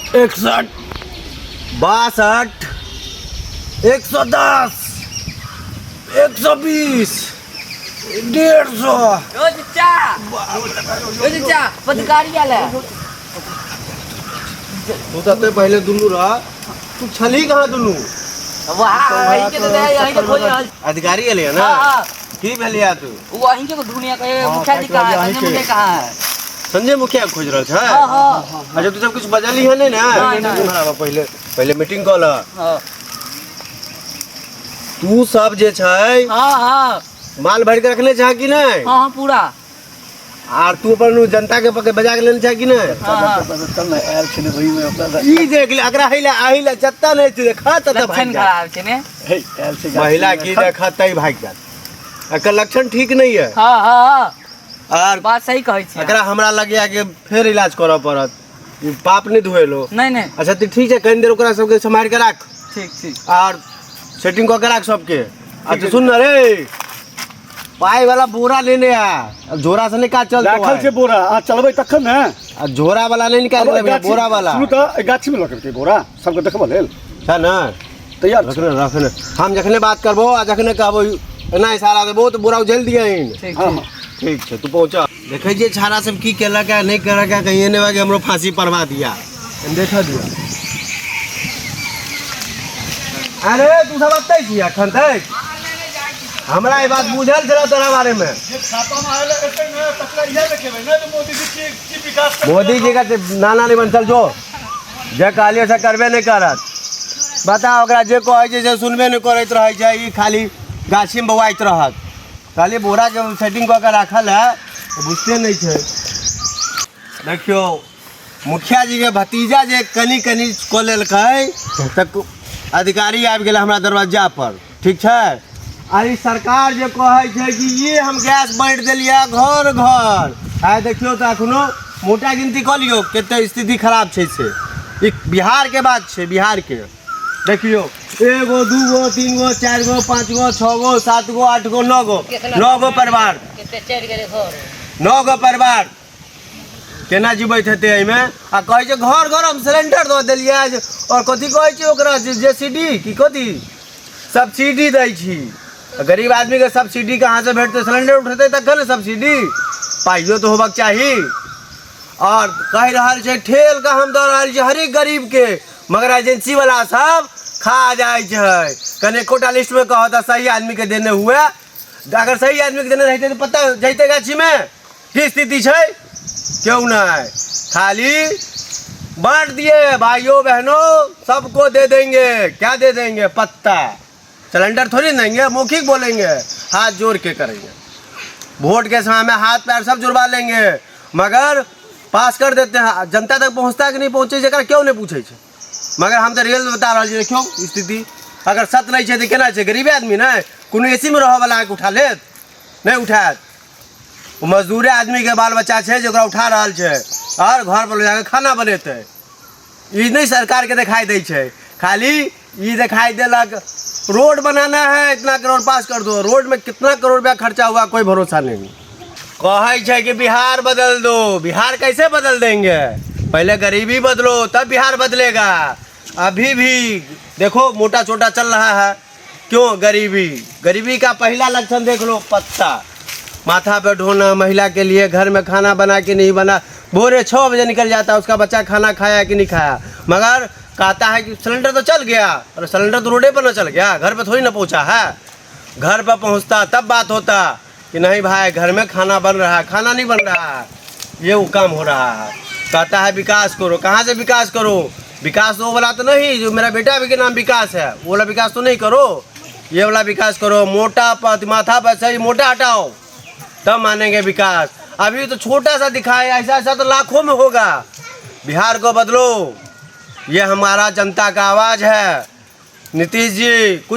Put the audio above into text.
61, 62, 110, 120, 150। ओ चचा, ओ चचा, पदकारी आयल है। तू तऽ एते पहिले दुनू रह, तू छली कहाँ दुनू? वाह, वही के तो यहीं के खोज रहल। अधिकारी एलै ने? हाँ हाँ। की भेलिया तू? वो अहीं के दुनिया के मुखिया जी कहाँ है, संजय मुखिया कहाँ है? संजय मुखिया के खोज रहल छै? हाँ हाँ। अच्छा, तू सब किछु बजली है नहीं ने? नहीं, नहीं। इम्हर आबऽ, पहिले पहिले मीटिंग कऽ लऽ। हाँ। तू सब जे छै हाँ हाँ। माल भरि के रखने छह कि नहीं? हाँ हाँ, पूरा। आर तू अपन जनता के पकड़ बजा के लेने छह कि नहीं? हाँ हाँ। चल ने, आयल छै ने ओहिमे अपना। ई देख ले, एकरा हिला आहिला जत्ता नहीं छै देखा तत्ता लक्षण भागि जात। खराब छै ने। हे, आयल छै गाछी महिला मे। की देखा तई भागि जात, एकर लक्षण ठीक नहीं है। हाँ हाँ। आर बात सही कहै छी। एकरा हमरा लगैया कि फेर इलाज करऽ पड़त, ई पाप नहीं धोएलो। नहीं नहीं। अच्छा तऽ ठीक छै, कनि देर ओकरा सबके सम्हारि के राख। ठीक ठीक। आर सेटिंग कऽ के राख सबके। अच्छा सुन न रे, पाइ वाला बोरा लेने आ, अब झोरा से नहीं काज चलतो। राखल छै बोरा, अहाँ चलबै तखन ने। आ झोरा वाला नहीं निकाल अब के गाछी- बोरा वाला। सुनू तऽ, एहि गाछीमे लऽ के बोरा सबके देखबऽ लेल छै ने? तैयार छै। रखने रखने, हम जखने बात करबो आ जखने कहबो एना इशारा देबो तऽ बोरा उझेल दियहिन। ठीक। हँ। ठीक। हँ। ठीक छै, तू पहुँचा। देखै छियै छाड़ा सब की केलक है नहि केलक है, कहीं एने कि हमरो फांसी पड़वा दिया। देखा दिया। अरे तू सब अतै छी अखन तक? हमरा ई बात बुझल छल तोरा बारे में। मोदी जी का नाना नहीं बन, चल जो, जे कहलियै से करबे नहि करत। बताउ, ओकरा जे कहै छै से सुनबे नहि करैत रहै छै, ई खाली गाछीमे बौआइत रहत। कहलियै बोराके सेटिंग कऽ के राखल है तऽ बुझते नहि छै। देखियौ, मुखिया जी के भतीजा जे कनि कनि कऽ लेलकै तऽ अधिकारी आबि गेलै हमरा दरवाजा पर। ठीक छै। आ ई सरकार जे कहै छै कि ये हम गैस बाँटि देलियै घर घर, आइ देखियौ तऽ एखनो मोटा गिनती कऽ लियौ कते स्थिति खराब छै। से ई बिहारके बात छै। बिहारके देखियौ, एगो, दूगो, तीन गो, चारि गो, पाँच गो, छओ गो, सात गो, आठ गो, नओ गो, नओ गो परिवार, नओ गो परिवार केना जीबैत हेतै एहिमे? आ कहै छै घर घर हम सिलेंडर दऽ देलियै आओर कथी कहै छै ओकरा, जे सी डी की कथी सब्सिडी दै छी। गरीब आदमीके सब्सिडी कहाँसँ भेटतै? सिलेंडर उठेतै तखन ने सब्सिडी, पाइयो तऽ होबक चाही। आओर कहि रहल छै ठेल कऽ हम दऽ रहल छी हरेक गरीबके, मगर एजेंसी वाला सब खा जाइ छै। कनि एकोटा लिस्टमे कहत तऽ सही आदमीके देने हुए। अगर सही आदमीके देने रहितै तऽ पता जैतै गाछीमे की स्थिति छै। क्यों नहीं खाली बांट दिए, भाइयों बहनों सबको दे देंगे। क्या दे देंगे? पत्ता। सिलेंडर थोड़ी देंगे। मौखिक बोलेंगे, हाथ जोड़ के करेंगे, वोट के समय में हाथ पैर सब जुड़वा लेंगे, मगर पास कर देते हैं। जनता तक पहुंचता है कि नहीं पहुंचे, जरा क्यों नहीं पूछे छै? मगर हम तऽ रियल बता रहल छी। देखियौ स्थिति, अगर सत्य नहीं छै तऽ केना छै? गरीबे आदमी ने, कोनो ए सी में रहऽ वाला अहाँके उठा लेत? नहि उठायत। ओ मजदूरे आदमीके बाल बच्चा छै जे ओकरा उठा रहल छै आओर घर पर जाके खाना बनेतै। ई नहि सरकारके देखाइ दै छै, खाली ई देखाइ देलक रोड बनाना है, इतना करोड़ पास कर दो। रोड में कितना करोड़ रुपया खर्चा हुआ, कोई भरोसा नहीं। कहै छै कि बिहार बदल दो। बिहार कैसे बदल देंगे? पहले गरीबी बदलो तब बिहार बदलेगा। अभी भी देखो मोटा छोटा चल रहा है। क्यों? गरीबी। गरीबी का पहला लक्षण देख लो, पत्ता माथा पे ढोना महिला के लिए, घर में खाना बना के नहीं बना, भोरे 6 बजे निकल जाता है, उसका बच्चा खाना खाया कि नहीं खाया। मगर कहता है कि सिलेंडर तो चल गया। अरे सिलेंडर तो रोडे पर न चल गया, घर पे थोड़ी ना पहुंचा है। घर पर पहुंचता तब बात होता कि नहीं भाई, घर में खाना बन रहा है, खाना नहीं बन रहा है, ये वो काम हो रहा है। कहता है विकास करो। कहाँ से विकास करो? विकास वो वाला तो नहीं जो मेरा बेटा भी के नाम विकास है, वो वाला विकास तो नहीं करो, ये वाला विकास करो। मोटा माथा पर सही मोटा हटाओ तब मानेंगे विकास। अभी तो छोटा सा दिखाए, ऐसा ऐसा तो लाखों में होगा। बिहार को बदलो, ये हमारा जनता का आवाज़ है। नीतीश जी कुछ